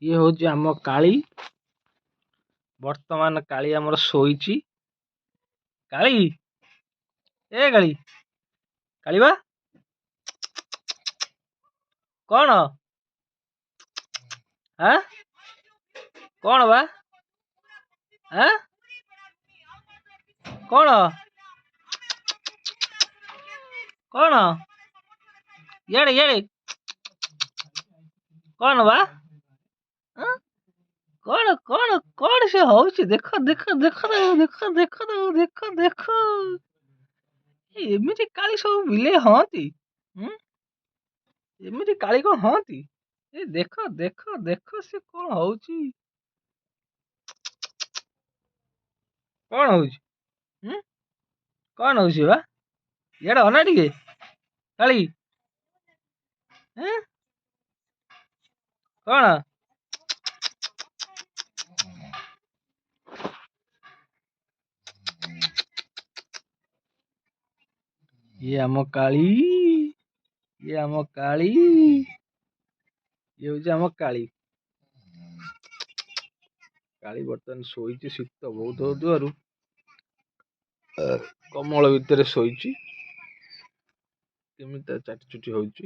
ଇଏ ହେଉଛି ଆମ କାଳୀ। ବର୍ତ୍ତମାନ କାଳୀ ଆମର ଶୋଇଛି। କାଳୀ, ଏ କାଳୀ, କାଳୀ ବା କ'ଣ? ଆଁ କ'ଣ ବା? ଆଁ କ'ଣ କ'ଣ? ଇଆଡ଼େ ଇଆଡ଼େ କ'ଣ ବା? କ'ଣ କ'ଣ କ'ଣ ସେ ହଉଛି? ଦେଖ ଦେଖ ଦେଖ ଦେଖ ଦେଖ ଦେଖ ଦେଖ, ଏମିତି କାଳି ସବୁ ବିଲେଇ ହଅନ୍ତି? ଏମିତି କାଳି କ'ଣ ହଅନ୍ତି? ଏ ଦେଖ ଦେଖ ଦେଖ, ସେ କ'ଣ ହଉଛି? କ'ଣ ହଉଛି? କ'ଣ ହଉଛି ବା? ଇଆଡ଼େ ଅନା ଟିକେ କାଳି। କ'ଣ ଇଏ ଆମ କାଳୀ, ଇଏ ଆମ କାଳୀ, ଇଏ ହେଉଛି ଆମ କାଳୀ। କାଳୀ ବର୍ତ୍ତମାନ ଶୋଇଛି। ଶୀତ ବହୁତ ହେଉଥିବାରୁ କମଳ ଭିତରେ ଶୋଇଛି। କେମିତି ଚାଟି ଚୁଟି ହେଉଛି।